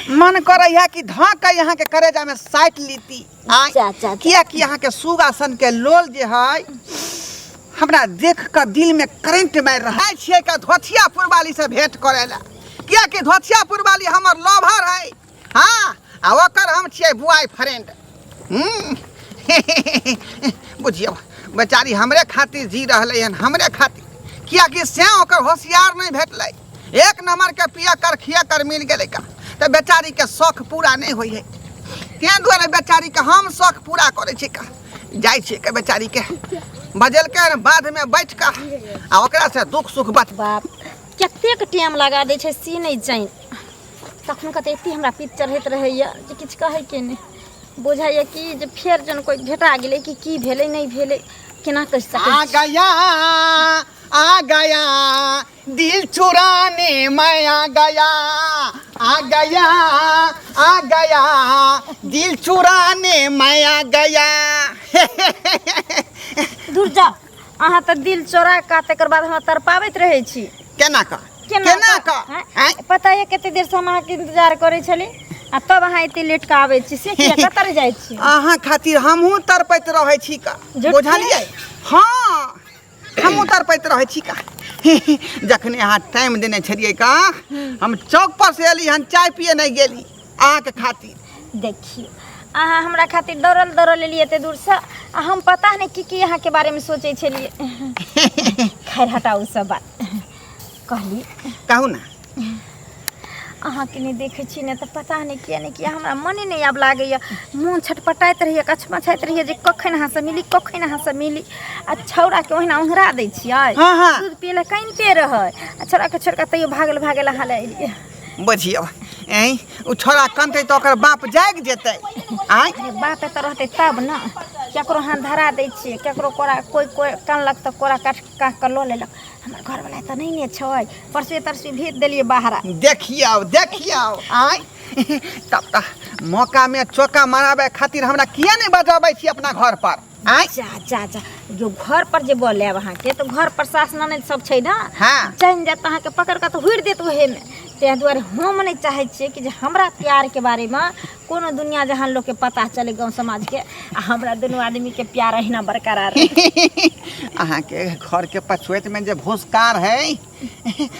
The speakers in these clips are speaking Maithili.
मन करे है कि धऽ के यहाँ के करेजा में साटि लीती। आँय, चा, चा, चा। किया कि यहाँ के सुगा सन के लोल जे है हमरा देख के दिल में करेंट मारि रहल छियै का धोथियापुर वाली से भेंट करे ला, किया कि धोथियापुर वाली हमर लवर है। हाँ, आ ओकर हम छियै बुआई फ्रेंड। बुझियौ बेचारी हमरे खातिर जी रहलै हन, हमरे खातिर, कियाकि से ओकर होशियार नहि भेटलै, एक नंबर के पिया कर खिया कर मिल गेलै का, तऽ बेचारी के शौक पूरा नहि होइ है, ताहि दुआरे बेचारी के हम शौक पूरा करै छी का। जाइ छियै के बेचारी के बजेलकै हन बाधमे बैठ कऽ आ ओकरा से दुख सुख बात। बाप कतेक टाइम लगा दै छै से नहि जानि, तखन कऽ तऽ एते हमरा पीत चढ़ैत रहैए जे किछु कहैके नहि बुझाइए कि जे फेर जन कोइ भेटा गेलै कि की भेलै नहि भेलै केना कहि सकै आ छी। गया आ गया दिल चुराने मैं आ गया, आ गया आ गया दिल चुराने मैं आ गया। दूर जाओ, अहाँ तऽ दिल चोरा कऽ तकर बाद हमरा तड़पाबैत रहै छी। केना कऽ? केना कऽ? आँय? आँय? पता यऽ कते देर से हम अहाँके इंतजार करै छली आ तब अहाँ एते लेट कऽ आबै छी, से किया? कतऽ जाइ छी? अहाँ खातिर हमहूँ तड़पैत रहै छी का, झूठ बुझलियै? हाँ, हमहूँ तड़पैत रहै छी का। जखने अहाँ टाइम देने छलियै का, हम चौक पर से एली हन, चाय पिए नहि गेली अहाँके खातिर। देखियौ अहाँ हमरा खातिर दौड़ल दौड़ल एलियै एते दूरसँ आ हम पता नहि की की अहाँके बारेमे सोचै छलियै। खैर हटाउ सब बात। कहली कहू ना। अहाँके नहि देखै छी ने तऽ पता नहि किया नहि किया हमरा मने नहि आब लागैए, मोन छटपटाइत रहैए, कछमछाइत रहैए जे कखन अहाँसँ मिली, कखन अहाँसँ मिली। आ छौड़ाके ओहिना ओंघरा दै छियै, हाँ, हाँ। दूध पियै लए कानिते रहै आ छौड़ाके छोड़ि कऽ तैयो भागल भागल अहाँ लए एलियै। बुझियौ ऐं ओ छोड़ा कनतै तऽ ओकर बाप जागि जेतै। आँय? अरे बाप एतऽ रहतै तब ने, केकरो हाथ धरा दै छियै, केकरो कोरा कोइ कोइ कानलक तऽ कोरा काटि काटि कऽ लऽ लेलक। हमर घरवला तऽ नहि ने छै, परसुए तरसुए भेज देलियै बाहरा। देखियौ देखियौ, आँय तब तऽ मौकामे चौका मराबै खातिर हमरा किया नहि बजाबै छी अपना घर पर? आँय? जा जा जा, जो घर पर जे बोलायब अहाँके तऽ घर पर सास ननैद सब छै ने, हाँ। जानि जायत तऽ अहाँके पकड़ कऽ तऽ हुरि देत ओहेमे। ताहि दुआरे हम नहि चाहै छियै कि जे हमरा प्यारके बारेमे कोनो दुनिया जहान लोकके पता चले गाँव समाजके, आ हमरा दुनू आदमीके प्यार अहिना बरकरार रहे। अहाँके घरके पछुएतमे जे भूसकार है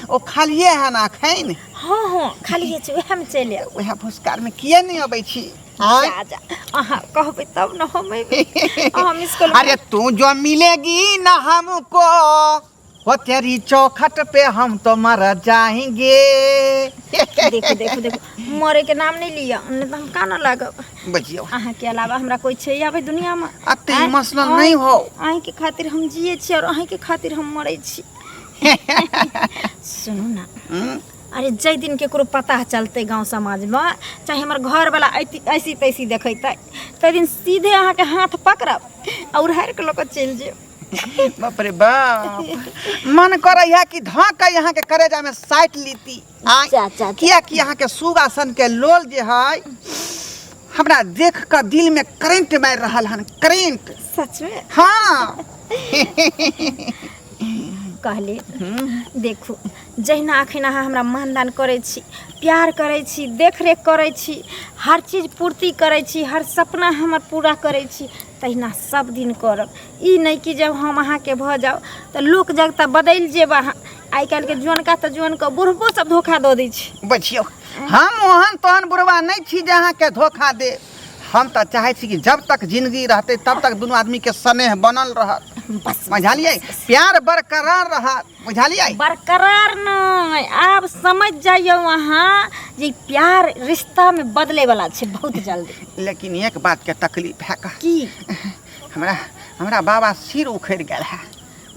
ओ खालिए है ना अखन? हाँ हाँ खालिए छै, उएहमे चलि आयब। उएह भूसकारमे किए नहि अबै छी? आँय? जा जा, अहाँ कहबै तब ने हम अयबै। अहाँ मिस कॉल अरे तू जो मिलेगी ना हमको, वो तेरी चौखट पे हम तो मर जाएंगे। देखो देखो देखो, मरे के नाम नहीं लिअ, नहीं तऽ हम कानऽ लागब। बुझियौ अहाँके अलावा हमरा कोइ छै आबै दुनियामे? अते इमोशनल नहीं हो। अहीँके खातिर हम जिए छी और अहीँके खातिर हम मरै छी। सुनू ना, अरे जाहि दिन केकरो पता चलतै गाँव समाजमे, चाहे हमर घरवला ऐसी तैसी देखेतै, ताहि दिन सीधे अहाँके हाथ पकड़ब आ उड़ारि कऽ लऽ कऽ चलि जायब। बाप रे बाप, मन करे है कि धऽ के यहाँ के करेजा में साटि लीती। आँय? चा, चा, चा। किया कि यहाँ के सुगा सन के लोल जे है हमरा देख के दिल में करेंट मारि रहल हन, करेंट। सच में? हाँ। कहली देखू, जहिना अखन अहाँ हमरा मानदान करै छी, प्यार करै छी, देखरेख करै छी, हर चीज पूर्ति करै छी, हर सपना हमर पूरा करै छी, तहिना सब दिन करब। ई नहि कि जब हम अहाँके भऽ जाउ तऽ लोक जगता बदलि जेब अहाँ। आइ काल्हिके जुअनका तऽ जुअनका, बुढ़बो सब धोखा दऽ दै छै। बुझियौ हम ओहन तोहन बुढ़बा नहि छी जे अहाँके धोखा देब। हम तऽ चाहै छी कि जब तक जिंदगी रहतै तब तक दुनू आदमीके स्नेह बनल रहत, बस बुझलियै? प्यार बरकरार रहत, बुझलियै? बरकरार नहि, आब समझ जाइयौ अहाँ जे प्यार रिश्तामे बदलै वाला छै बहुत जल्दी। लेकिन एक बातके तकलीफ है का? की? हमरा बाबा सिर उखड़ि गेल है,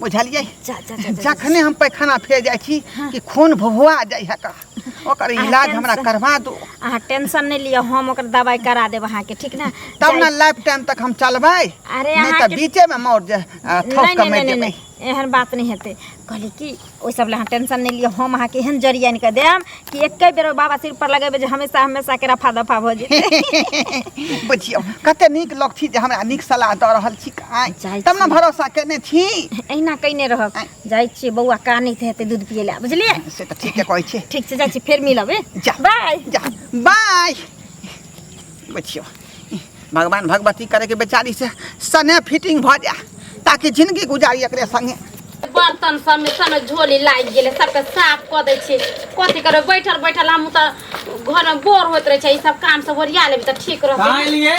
बुझलियै? जा, जा, जा, जा, जा। जखने हम पैखाना फेर जाइ छी कि खून भुभुआ जाइ है का, ओकर अहाँ इलाज हमरा टेंशन- करवा दू। अहाँ टेंशन नहि लिअ, हम ओकर दवाइ करा देब अहाँके, ठीक ने? तब ने लाइफ टाइम तक हम चलबै, अरे नहि तऽ अहाँके- बीचे में मर जे, थोक नहि, के नहि, मरि नहि, जेबै। नहि, एहन बात नहि हेतै। कहली कि ओहि सब लए अहाँ टेंशन नहि लिअ, हम अहाँके एहन जड़ी आनि कऽ देब कि एके बेर बाबा सिर पर लगेबै जे हमेशा हमेशाके रफा दफा भऽ जेतै। बुझियौ कते नीक लोक छी जे हमरा नीक सलाह दऽ रहल छी। आँय, जाइ तब ने छी। भरोसा केने छी। एहिना कयने रहब। जाइ छियै, बौआ कानैत हेतै दूध पियै लए, बुझलियै? से तऽ ठीके कहै छी। ठीक छै, जाइ छी, फेर मिलब। ए जा। बाय। जा, बाय। बुझियौ भगवान भगवती करे के बेचारी से सने फिटिंग भऽ जाए ताकि जिंदगी गुजारी एकरे संगे। बर्तन सबमे सबमे झोली लागि गेलै, सबके साफ कऽ दै छियै। कथी करबै बैठल बैठल, हमहूँ तऽ घरमे बोर होइत रहै छै। ई सब काम सब ओरिया लेबै तऽ ठीक कहाँ रहतै। एलियै?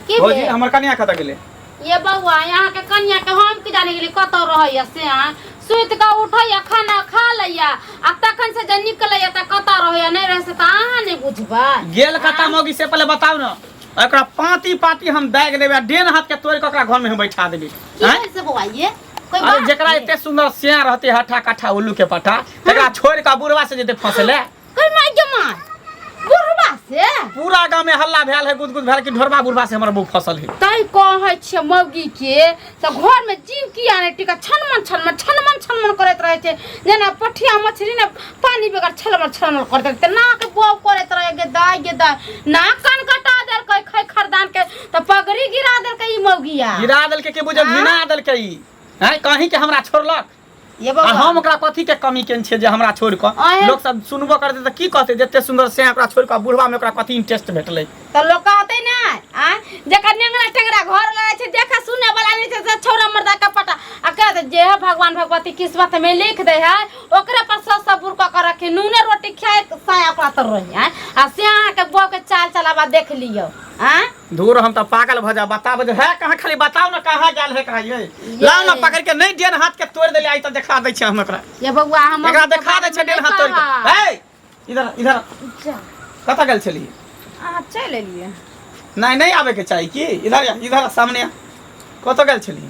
की भौजी भेल? हमर कनिया कतऽ गेलै? ये बौआ, अहाँके कनिया के हम की जाने गेली कतऽ रहैया से। अहाँ सुति कऽ उठैया, खाना खा लैया आ तखन से जे निकलैया तऽ कतऽ रहैया नहि रहै से तऽ अहाँ नहि बुझबै। गेल कता मौगी से पहिले बताउ ने, एकरा पाती पाती हम दागि देबै आ डेन हाथ के तोड़ि कऽ ओकरा घर में हम बैठा देबै। की आँय? भेल से बौआ? ये कोई अरे बात जेकरा भेल? एते सुंदर सिया रहते हठा कट्ठा उल्लू के पट्टा, तकरा छोड़ि कऽ बुढ़वा से जेते फंसले। कोई माय के माय बुढ़वा से पूरा गांव में हल्ला भेल है, गुदगुद भेल कि ढोरबा बुढ़वा से हमर बहू फसल है। तै कहै छियै मौगी के तऽ घर में जीव किया नहि टिका, छनमन छनमन छनमन छनमन करैत रहै छै, जेना पठिया मछली ने पानी बगैर छलमल छलमल करैत रहै, नाक बौ करैत रहै। गे दाय गे दाय, नाक कान कटा देलकै खै खरदान के, तऽ पगड़ी गिरा देलकै ई मौगिया। गिरा देलकै के बुझल, घिना देलकै ई। हैं, कहीं के हमरा छोड़लक ये आ बौआ हम ओकरा कथी के कमी केने छियै जे हमरा छोड़ि कऽ अहें। लोक सब सुनबो करतै तऽ की कहतै, जते सुंदर से ओकरा छोड़ि कऽ बुढ़वा में ओकरा कथी इंटरेस्ट भेटलै? तऽ लोक कहतै ने आ जेकर नेंगरा टेंगरा घर लगै छै, देखे सुने वाला नहि छै, से छौड़ा मर्दा के पटा आ कहते जे हे भगवान भगवती किस्मत में लिख दे है ओकरे पर सब सबूर कऽ के रखी, नूने रोटी खाए साया ओकरा तर रही। आँय, आ से अहाँके बौआ के चाल चलावा देख लियौ। आँय दूर, हम तऽ पागल भऽ जाब। बताब जे है कहाँ, खाली बताउ ने कहाँ गेल है, कहाँ ये लाउ ने पकड़ के, नहीं डेन हाथ के तोड़ देले आई तऽ देखा दै छै हम एकरा। ये बौआ, हम एकरा देखा दै छै डेन हाथ तोड़ के। ए इधर इधर, कतऽ गेल छली? अहाँ चलि एलियै? नहीं नहीं, आबे के चाही की। इधर आ, इधर आ, सामने आ। कतऽ गेल छली?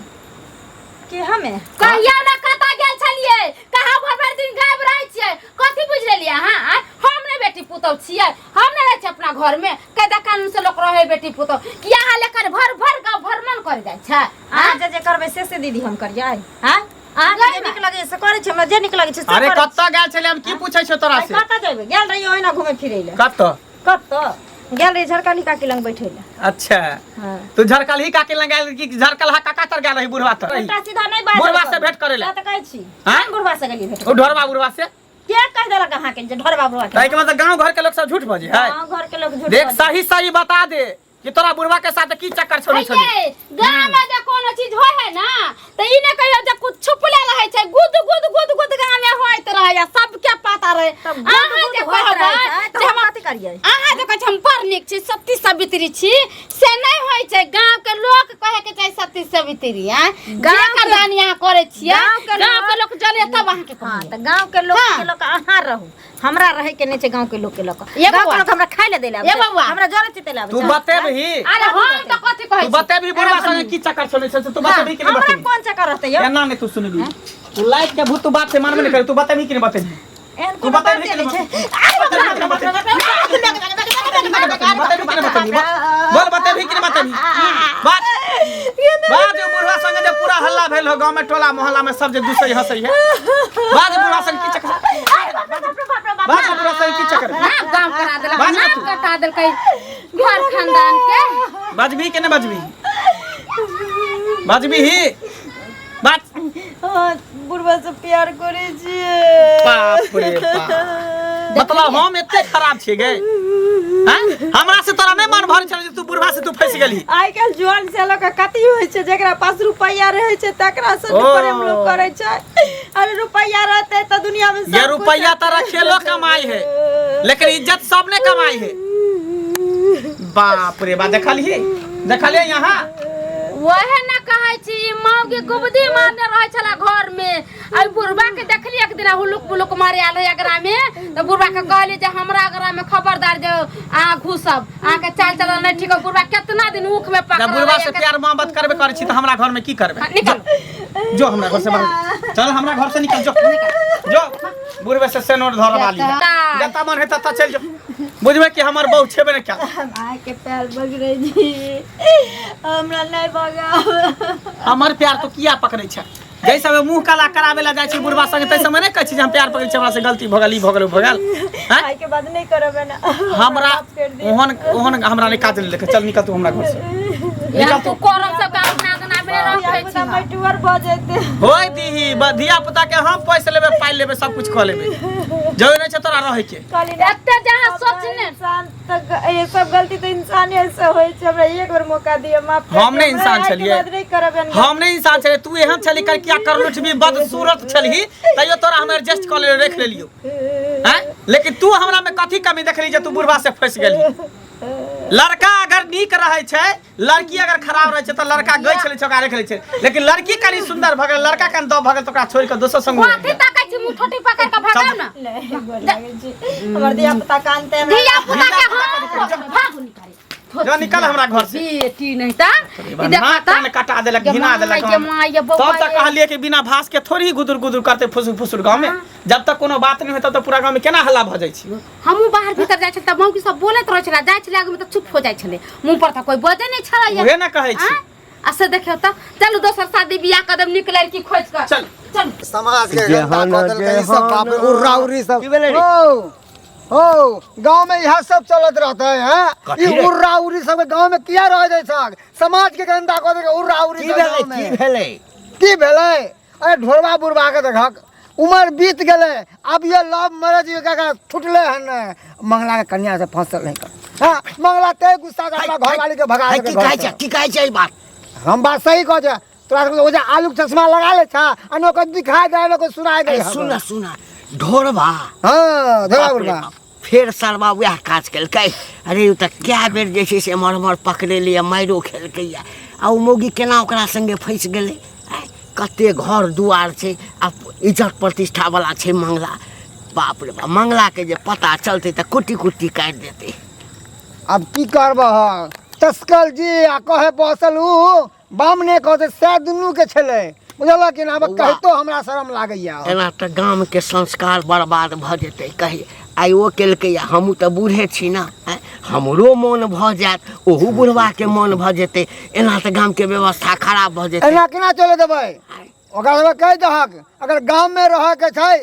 के हमे? कहिया ना कतऽ गेल छलियै, कहाँ भर भर दिन गायब रहै छियै, कथी बुझि लेलियै अहाँ? आँय? हम नहि बेटी पुतहु छियै? हम नहि रहै छियै अपना घरमे? कायदा कानून से लोक रहै बेटी पुतहु कि अहाँ लेकर भर भर गाँव भ्रमण कर जाइ छै? अहाँ जे जे करबै से से दीदी हम करियै। आँय, अहाँके जे नीक लगैए से करै छी, हमरा जे नीक लगै छै से अरे करै छी। कतऽ गेल छली, हम की पूछै छियौ तोरा आइ से? कतऽ जेबै, गेल रहियै ओहिना घुमै फिरै लए। कतऽ? कतऽ गेल रहियै? झरकली काकी लग बैठै लए। अच्छा। हाँ। तू झरकलही काकी लग गेल कि झरकलहा काका तर गेल रही बुढ़वा तर? उल्टा सीधा नहि बाजल बुढ़वा से करू। भेंट करै लए। से तऽ कहै छी। आँय? कोन बुढ़वा से गेलियै भेंट? ओ ढोरबा बुढ़वा से। के कहि देलक अहाँके जे ढोरबा बुढ़वा के? ताहि के मतलब गांव घर के लोग सब झूठ बजे है? गाँव घर के लोग झूठ देख बजै। सही सही बता दे कि तोरा बुढ़वा के साथ की चक्कर छोड़ी छली। ये गाँव में जे कोनो चीज होय है ना त ई ने कहियो जे कुछ छुपले रहै छै, गुद गुद गुद गुद गाँव में होइत रहै आ सबके पता रहै। तब गुद अहाँ गुद जे होइत रहै कहबै छै, तऽ जे हम हम कथी करियै? अहाँ जे कहै छी हम बड़ नीक छी, सती सावित्री छी, से नहि होइ छै। गाँव के लोक कहे के चाही सती सावित्री। आँय, गाँव जे के- करदानी अहाँ करै छियै गाँव के गाँव के लोक जले तब अहाँके हाँ कहैए। तऽ गाँव के लोक हाँ। के लोक अहाँ रहू, हमरा रहै के नहि छै गाँव के लोक के लोक। ये गाँव के बौआ। लोक हमरा खाय लए दै लए आबै ये छै, बौआ। हमरा जरे चितै लए आबै तू छै। बतेबही? अरे हम तऽ कथी कहै तू छी? बतेबही बुढ़वा संगे की चक्कर छोड़ने छल से? तू बतेबही कि नहीं हमरा बतेबही? कोन चक्कर रहतै यौ? एना नहीं तू सुनबी, तू लाइफ के भूत, तू बात से मानबे नहीं करे। तू बतेबही कि नहीं बतेबही? एहन तू कोनो बतेबही बाते कि नहि नहीं? छै। बतेबही कि नहीं बतेबही? बोल, बतेबही कि नहीं बतेबही? बात बात जो बुढ़वा संगे जे पूरा हल्ला भेल हो गांव में, टोला मोहल्ला में सब जे दुसै हंसै है, बात बुढ़वा संगे की चक्कर, बात बुढ़वा संगे की चक्कर? नाक गाँव करा देलक, बाज ना नाक तू। कटा देलकै घर खानदान के। बजबी के नहीं बजबी? बजबी ही बात। हाँ, बुढ़वा से प्यार करै छियै। बाप रे बाप, मतलब हम एते खराब छियै गे? हैं, हमरा से तोरा नहीं मन भर छल जे तू बुढ़वा से तू फंस गेली? आइ काल्हि जुआन से लऽ कऽ कथी होइ छै, जेकरा पास रुपैआ रहै छै तकरा से ओ। प्रेम लोक करै छै। अरे रुपैआ रहतै तऽ दुनिया में सब ये कुछ रुपैया हेतै। तारा खेलो कमाई है, लेकिन इज्जत सब ने कमाई है। बाप रे बाप, देखलिए देखलिए यहाँ वहे ना कहै छी, ई मौगी गुबदी मारने रहै छला घर में। आ बुढ़बा के देखली एक दिन हुलुक बुलुक मारे आयल है अगरा में, तऽ बुढ़बा के कहली जे हमरा अगरा में खबरदार जे अहाँ घुसब, अहाँ के चाल चलन नहीं ठीक है। बुढ़बा कितना दिन ऊख में पकड़ल जब बुढ़वा है, से प्यार मोहब्बत करबे करै छी तऽ हमरा घर में की करबे? निकल। जो हमरा घर से बाहर चल, हमरा घर से निकल, जो जो बुढ़वे से सेनोर धर वाली जता। जता मन है तता चल जो। बुझबे कि हमर बहू छेबे ने क्या। हम अहाँके पैर पकड़ै छी, हमरा नहि भगाउ। हमर प्यार तो किया पकड़ै छै? जै समय मुंह काला करावे ला जाइ छी बुढ़वा संगे तै समय नहि कहै छी जे हम प्यार पकड़ै छी हमरा से गलती भऽ गेल ई भऽ गेल ओ भऽ गेल हैं? आइ के बाद नहि करब एना हमरा माफ कर दिअ। ओहन ओहन हमरा नहि काज नहि देखे चल निकल तू हमरा घर से यहाँ तू करम सब के अपना अंगना में रखै धिया छी पुता मटुअर भऽ जेतै होय दीही धिया पुता के हम पैसा लेबे पाइ लेबे सब कुछ कऽ लेबे जरूरी नहि छै तोरा रहै के कहली ना, एते जहाँ सब सोचने इंसान तक ये सब गलती तऽ इंसाने से होइ छै हमरा एक बेर मौका दिअ माफ कर हम दिअ, नहि हमरा इंसान आइ के छलियै। बाद नहि करब एहन हम नहि इंसान छलियै तू एहन छली कर किया करलुठ भी बदसूरत छलही तैयो तोरा हम एडजस्ट कऽ लेलियो रख लेलियो हैं लेकिन तू हमरा में कथी कमी देखली जे तू बुढ़वा से फंस गेली लड़का अगर नीक रहै छै लड़की अगर खराब रहै छै तऽ लड़का गै छलै छै ओकरा रख लै छै लेकिन लड़की कनि सुन्दर भऽ गेल लड़का कनि दब भऽ गेल तऽ ओकरा छोड़ि कऽ दोसर संग कथी ताकै छी मुँह ठोटी पकड़ के भगाउ ना नहीं गोर लागै छी हमर धिया पुता कानते हमरा धिया पुता के हम भागू निकाले जो निकल हमरा घर से बेटी नहीं ता ई देखा नाक ता कान कटा देलक घिना देलक के माय ये बौआ तब तक कहलिए कि बिना भास के थोड़ी ही गुदुर गुदुर करते फुसुर फुसुर गाँव में जब तक कोनो बात नहीं होता तब पूरा गाँव में केना हल्ला भऽ जाइ छै हमहूँ बाहर भीतर जाइ छलियै तऽ मौगी सब बोलैत रहै छलै जाइ छलै आगूमे तऽ चुप हो जाइ छलै मुँह पर तऽ कोइ बजै नहि छलै उहे ना कहै छी आँय? आ से देखियौ तऽ चलू दोसर शादी बियाह कदम नीक लड़की खोजि कऽ चल। चलू समाज के गंदा जेहन कऽ देलकै ई सब बाप रे जेहन। उर्रा उर्री सब की भेलै रे? हो हो गांव में यह सब चलत रहते हैं कथी ई रे? उर्रा उर्री सब गांव में किया रह जाय छै समाज के गंदा कऽ देलकै उर्रा उर्री की सब भेलै गांव में की भेलै की भेलै अरे ढोरबा बुढ़बा के देखक उमर बीत गेलै अब ये लव मैरिज काका छुटले हन ने मंगला के कन्या से फंसल है हाँ मंगला ते गुस्सा के अपना घरवाली के भगा है, देलकै की घर कहै से। छै की कहै छै ई बात हम बात सही कह छै तोरा सबके ओजा आलू के चश्मा लगा ले छा आ नो को दिखा दे नो को सुना दे अरे सुन सुन ढोरबा हाँ ढोरबा बाप रे बुढ़बा बाप, फेर सरबा वएह काज केलकै अरे ओ तऽ कए बेर जे छै से एम्हर ओम्हर पकड़ेलै आ मारिओ खेलकैए आ ओ मौगी केना ओकरा सङ्गे फँसि गेलै आँय, कते घर दुआर छै आ इज्जत प्रतिष्ठावला छै मंगला बाप रे बाप मंगलाके जे पता चलतै तऽ कुट्टी कुट्टी काटि देतै अब की करबह तस्कल जी आ कहे बसल ऊ बामने कहते सएह दुनू के छलै बुझलक कि ना आब बौआ। कहितो हमरा शरम लागैया एना तऽ गामके संस्कार बर्बाद भऽ जेतै कही आइ ओ केलकै आ हमहूँ तऽ बूढ़े छी ने आँय, हमरो मोन भऽ जायत ओहू बुढ़बाके मोन भऽ जेतै एना तऽ गामके व्यवस्था खराब भऽ जेतै एना केना चले देबै ओकरा सबके कहि दहक अगर गाममे रहऽके छै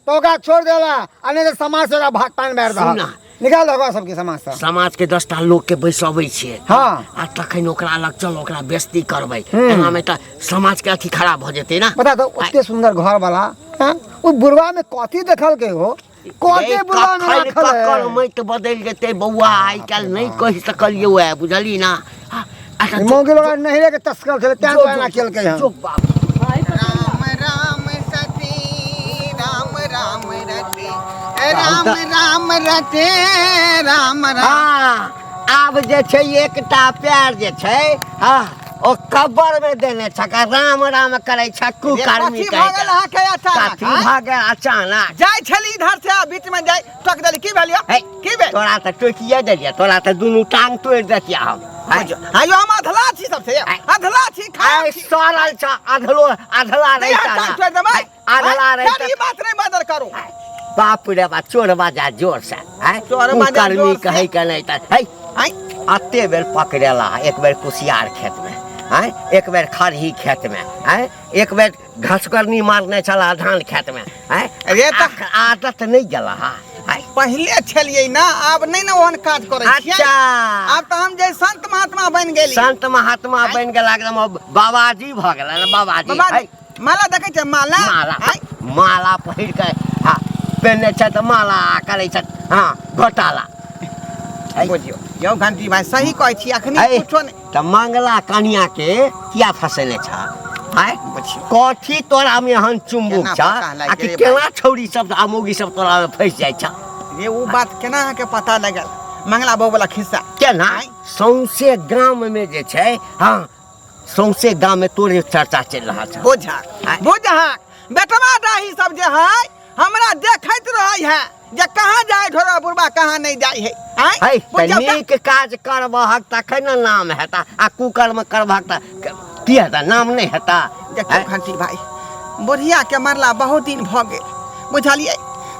तऽ ओकरा छोड़ देला आ नहि तऽ समाज से ओकरा भाग पानि मारि सुन दहक निकाल दहक ओकरा सबके समाज से समाजके 10टा लोकके बैसबै छियै हाँ। आ तखन ओकरा लग चल ओकरा बेइज्जती करबै एनामे तऽ समाजके अथी खराब भऽ जेतै ने बता तो ओते सुंदर घर वाला हैं ओ बुढ़वा में कथी देखलकै हो कथी बुढ़वा में कखन राखल ककर है माटि बदलि जेतै बौआ आइ काल्हि नहि कहि सकलियै वएह बुझली ना अच्छा मौगी लोग नहिरे के तस्कल छलै तें दुआरे एना केलकै हन चुप बाप राम राम सती राम राम रते राम राम रते राम राम हाँ आब जे छै एकटा प्यार जे छै हाँ ओ कब्बर में देने छक आ राम राम करै छ कुकर्मी कथी भऽ गेल अहाँके अचानक कथी आँय? भऽ गेल अचानक जाइ छली इधर से आ बीच में जाइ टोक देली की भेल यौ हे, की भेल तोरा तऽ टोकिए देलियै तोरा तऽ दुनू टांग तोड़ि देतियै हम आँय? आयो हम अधला छी सबसे आँय। अधला छी खराब आइ छी सड़ल छ अधलो अधला नहीं, रहिता टांग ना। तोड़ि देबै आँय, अधला आँय, रहिता फेर ई बात नहि बदल करू बाप रे बा चोर बाजा जोर से आँय? चोर बाजा कुकर्मी जोर से। कहै के नहि तऽ है आँय अते बेर पकड़ेला एक बेर कुसियार खेतमे आँय एक बेर खरही खेतमे आँय एक बेर घसकरनी मारने छला धान खेतमे आँय अरे तऽ- आदत नहि गेला हा आँय पहिले छलियै ना आब नहि ने ओहन काज करै छियै अच्छा आब तऽ हम जे संत महात्मा बनि गेली संत महात्मा बनि गेला एकदम अब बाबाजी भऽ गेला ने बाबाजी बाबा है माला देखै छै माला माला आँय माला पहिर के हाँ पहिरने छै तऽ माला करै छै हाँ घोटाला है। बुझियौ यौ घंटी भाई सही कहै छी अखनी है, कुछो नहि तऽ मंगला कनिया के किया फसेने छ आँय बुझियौ कथी तोरा में एहन चुम्बुक केना छ पता लागि आ कि गेलै केना छौरी सब आ मौगी सब तोरा में फंसि जाइ छ रे ओ बात केना अहाँके पता लगल मंगला बहू वाला खिस्सा केना आँय? सौंसे गाम में जे छै हाँ सौंसे गाम में तोरे चर्चा चलि रहल छ बुझा आँय? बुझा बेटवा डाही सब जे है हमरा देखैत रहै है जे कहाँ जाय ढोरा बुढ़बा कहाँ नहीं जाय है आँय? है तऽ बुझियौ तऽ नीक काज करबहक तखन ने नाम हेता आ कुकर्म करबहक तऽ की हेता नाम नहि हेता देखियौ घंटी भाई बुढ़िया के मरला बहुत दिन भऽ गेल बुझलियै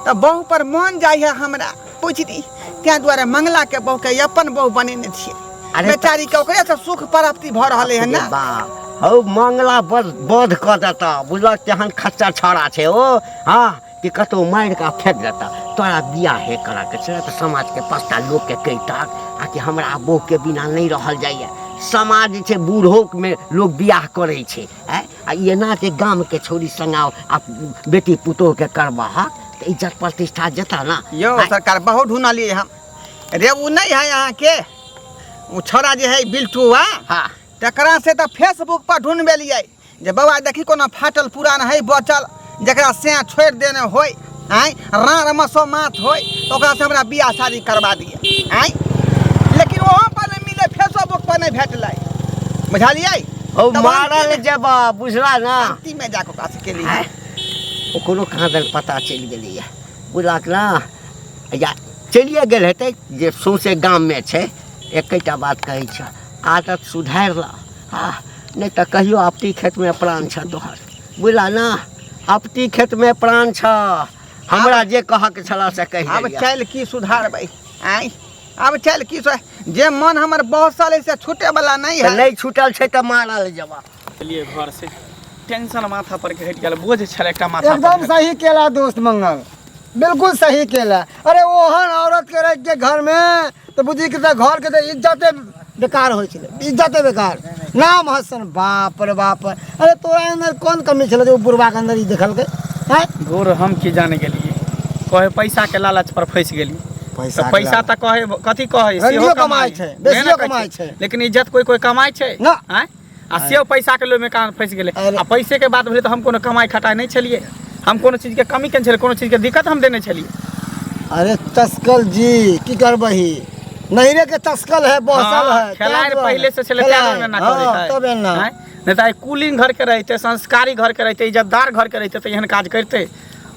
तऽ बहु पर मन जाइ है हमरा पूछि दी ताहि दुआरे मंगला के बहु के अपन बहु बनेने छियै अरे तऽ- बेचारी के ओकरे से सुख प्राप्ति भऽ रहलै है ना बाप हौ मंगला बध बध कऽ देतऽ बुझलक तेहन खच्चर छौड़ा छै ओ। हँ कि कतहु मारि कऽ फेंक देतऽ। तोरा बियाहे करऽके छै तऽ समाजके पाँचटा लोकके कहितक आ कि हमरा बौहके बिना नहि रहल जाइए। समाज जे छै बूढ़ोमे लोक बियाह करै छै। आँय आ ई एना जे गामके छौड़ी सङ्ग आ बेटी पुतोहके करबहक तऽ इज्जत प्रतिष्ठा जेतऽ ने। यौ सरकार बहुत ढूँढलियै हम रे, ओ नहि है अहाँके ओ छौड़ा जे है बिल्टुआ। हाँ। तकरा से तऽ फेसबुक पर ढूँढबेलियै जे बौआ देखी कोनो फाटल पुरान है बचल जकरा सैं छोड़ि देने होय, आँय राँड़ मसो माथ होय, तऽ ओकरा से हमरा बियाह शादी करबा दिअ। आँय लेकिन ओहो पर नहि मिले, फेसबुक पर नहि भेटलै, बुझलियै? हौ मारल जेबा बुझला ना। अंतिम में जाके ओकरा से केलियै। ओकरो कहाँ दन पता चलि गेलैए बुझलक ना, या चलिए गेल हेतै जे सौँसे गाममे छै। एकेटा बात कहै छह, आदत सुधारि लऽ। हँ नहि तऽ कहियो अपटी खेतमे प्राण छह तोहर, बुझला ना, अपटी खेतमे प्राण छह। हमरा जे कहऽके छलऽ से कहि आब देलियऽ। चलि की सुधारबै? आँय आब चलि की जे मन हमर बसल है से छूटे वाला नहीं तऽ है। नहि छूटल छै तऽ मारल जेबऽ। चलिए घर से टेंशन माथा पर के हटि गेल, बोझ छल एकटा माथा पर। एकदम सही केला दोस्त मंगल, बिल्कुल सही केला। अरे ओहन औरत के रख के घर में तो बुझी के घर के तो इज्जते बेकार होइ छलै, इज्जते बेकार, नाम हसन। बाप रे बाप, अरे तोरा अंदर कौन कमी छलै जे ओ बुढ़बा के अंदर ई देखलकै? हैं घोर हम की जाने गेलियै, कहे पैसा के लालच पर फंसि गेली। पैसा तऽ के पैसा लालच। तऽ कहे कथी कहे रंडियो सेहो कमाइ छै, वएह ने बेसियो कहै कमाइ छै। लेकिन इज्जत कोई कोई कमाइ छै ना। आँय आ सेहो पैसा के लोभ में कान फंसि गेलै। अरे। आ पैसे के बात भेलै तऽ हम कोनो कमाइ खटाइ नहि छलियै, हम कोनो चीज के कमी केने छलियै, कोनो चीज के दिक्कत हम देने छलियै? अरे तस्कल जी की करबही, नहिरे के तस्कल है, बसल हाँ, है। खेलाइ तैं दुआरे। पहिले से छलै, तैं खेलाइ, दुआरे ना हाँ, करै है। तब एना। आँय? नहि तऽ आइ कुलीन घर के रहिते, संस्कारी घर के रहिते, इज्जतदार घर के रहिते तऽ एहन काज करिते?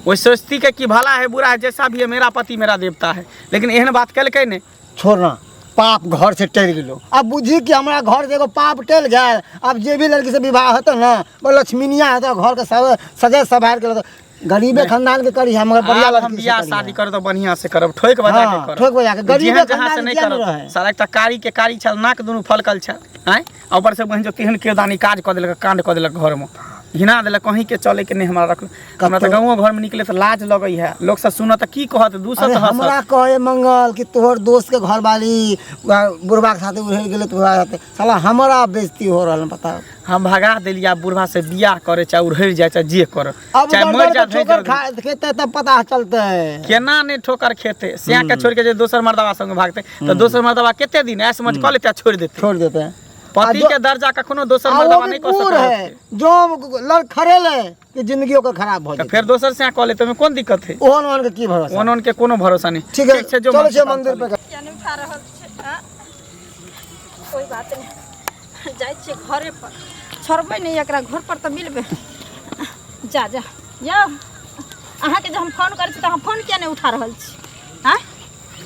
ओहि सोचती के कि भला है बुरा है जैसा भी है मेरा पति मेरा देवता है, लेकिन एहन बात केलकै नहि। छोड़ना, पाप घर से टलि गेलो। अब बुझी कि हमरा घर से एगो पाप टलि गेल। अब जे भी लड़की से विवाह हेतौ ने, वो लक्ष्मीनिया हेतौ, घर के सब सजे सवार के लगतौ। गरीबे खानदान के करी है, मगर बढ़िया आब हम लड़की से बियाह करी शादी है। करब तऽ बढ़िया से करब, ठोक बजा के हाँ, करब, ठोक बजा के। गरीबे जेहन जहाँ से खानदान नहि किया नहि करब। रहै? साला एकटा कारी के कारी छल, नाक दुनू फलकल छल, आँय आ ऊपर से बहिन जो तेहन किरदानी काज कऽ देलक, कांड कऽ देलक, घरमे घिना देलक, कहीं के चले के नहि हमरा रख। हमरा तऽ गाँवो घरमे निकले तऽ लाज लगै है, लोक सब सुनत तऽ की कहत, दूसत अरे हंसत। हमरा कहे मंगल कि तोहर दोस्त के घरवाली बुढ़बा के साथे उड़ि गेलै तोहरा साथे, साला हमरा बेइज्जती हो रहल है, बताओ। हम भगा देलियै, आब बुढ़बा से बियाह करे चाहे उड़हरि जाय चाहे जे कर, अब चाहे दर मरि दर जाय, के ठोकर धरि खा खेतै तब पता चलतै। केना नहि ठोकर खेतै? सिया के छोड़ि के जे दोसर मर्दबा संगे भागतै तऽ दोसर मर्दबा कते दिन ऐश मौज कऽ लेतै आ छोड़ि देतै? छोड़ देते। पति के दर्जा कखनो दोसर आ वो मर्दबा भी नहि कऽ बूढ़ सकैत है, जो लड़खड़ेले कि जिंदगी ओकर खराब भऽ तऽ जेतै, फेर दोसर सिया कऽ लेतै, ओहिमे कोन दिक्कत है? ओहन ओहन के की भरोसा? ओहन ओहन के कोनो भरोसा नहि। ठीक है, छै, जो चलो छै मन मंदिर पे। किया नहि उठा रहल छै? आँ? कोइ बात नहि, जाइ छियै घरे पर, छोड़बै नहि एकरा, घर पर तऽ मिलबै। जा जा यौ, अहाँके जे हम फोन करै छी तऽ अहाँ फोन किया नहि उठा रहल छी? आँय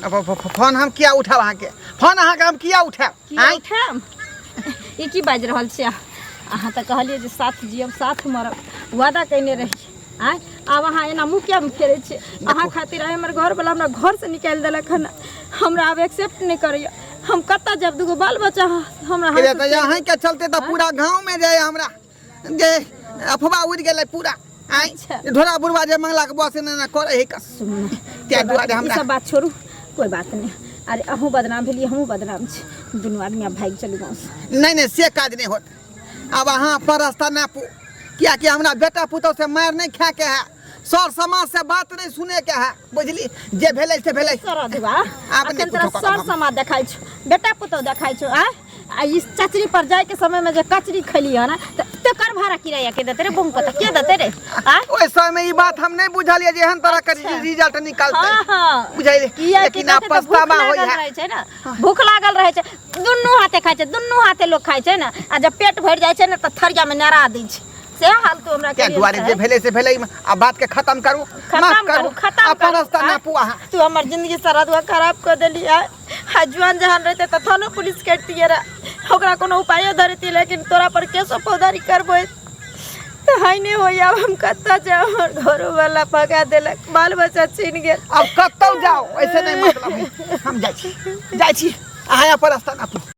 अब फोन हम किया उठाब अहाँके? फोन अहाँके हम किया उठाब? किया आँय उठायब? ई की बाजि रहल छी अहाँ? अहाँ तऽ कहलियै जे साथ जियब साथ मरब, वादा कयने रही। आँय आब अहाँ एना मुँह किया फेरै छियै? अहाँ खातिर आइ हमर घरवला हमरा घरसँ निकालि देलक हन, हमरा आब एक्सेप्ट नहि करैए। हम कतऽ जायब? दूगो बाल बच्चा हमरा अरे हाथ तऽ अहाँके चलते तऽ पूरा गाँव में जे हमरा जे अफवाह उड़ि गेलै पूरा। आँय अच्छा। ढोरा बुढ़वा जे मंगला के बस एना एना करै है कस सुनू ने, ताहि दुआरे ई हमरा सब बात छोड़ू, कोइ बात नहि। अरे अहूँ बदनाम भेलियै, हमहूँ बदनाम छी, दुनू आदमी आब भागि चलू गाँवसँ। नहि नहि, से काज नहि होत। आब अहाँ अपन रास्ता नापू, कियाकि हमरा बेटा पुतहु से मारि नहि खायके है, सर समाज से बात नहीं सुने के है, बुझली? जे भेलै से भेलै। सरधुआ आब नहि अखन तोरा कुछो करब सर हम। समाज देखाइ छौ, बेटा पुतहु देखाइ छौ। आँय आ ई चचरी पर जाय के समय में जे कचरी खैली हन त तेकर भाड़ा किराया के देते रे? बंको त के देते रे? आँय ओहि समय में ई बात हम नहीं बुझलियै जे एहन तरह के अच्छा। रिजल्ट निकलतै। हाँ हाँ बुझलियै? किया कि लेकिन आब देखै तऽ भूख पछतावा होइ लागल है। रहै छै ने, भूख लागल रहै छै, दुनू हाथे खाइ छै, दुनू हाथे लोक खाइ छै ने, आ जब पेट भरि जाइ छै ने तऽ थरिया में नरा दै छै। से हाल तू हमरा ताहि केलियै दुआरे जे छै। भेलै से भेलै, आ बात के खत्म करू, माफ खत्म करू, करू, खत्म अपन करू। रास्ता आँय? नापू अहाँ। तू हमर जिंदगी सरदुआ खराब कऽ देली। आय आ जुआन जहान रहते तऽ थानो पुलिस करितियै रहे, ओकरा कोनो उपायो धरतियै, लेकिन तोरा पर केसो फौजदारी करबै तऽ हाइ नहि होइए। आब हम कतऽ जाउ? हमर घरोवला भगा देलक, बाल बच्चा छीन गेल। आब कतौ जाउ ऐसे नहीं मतलब है। हम जाइ छी, जाइ छी, अहाँ अपन रास्ता नापू।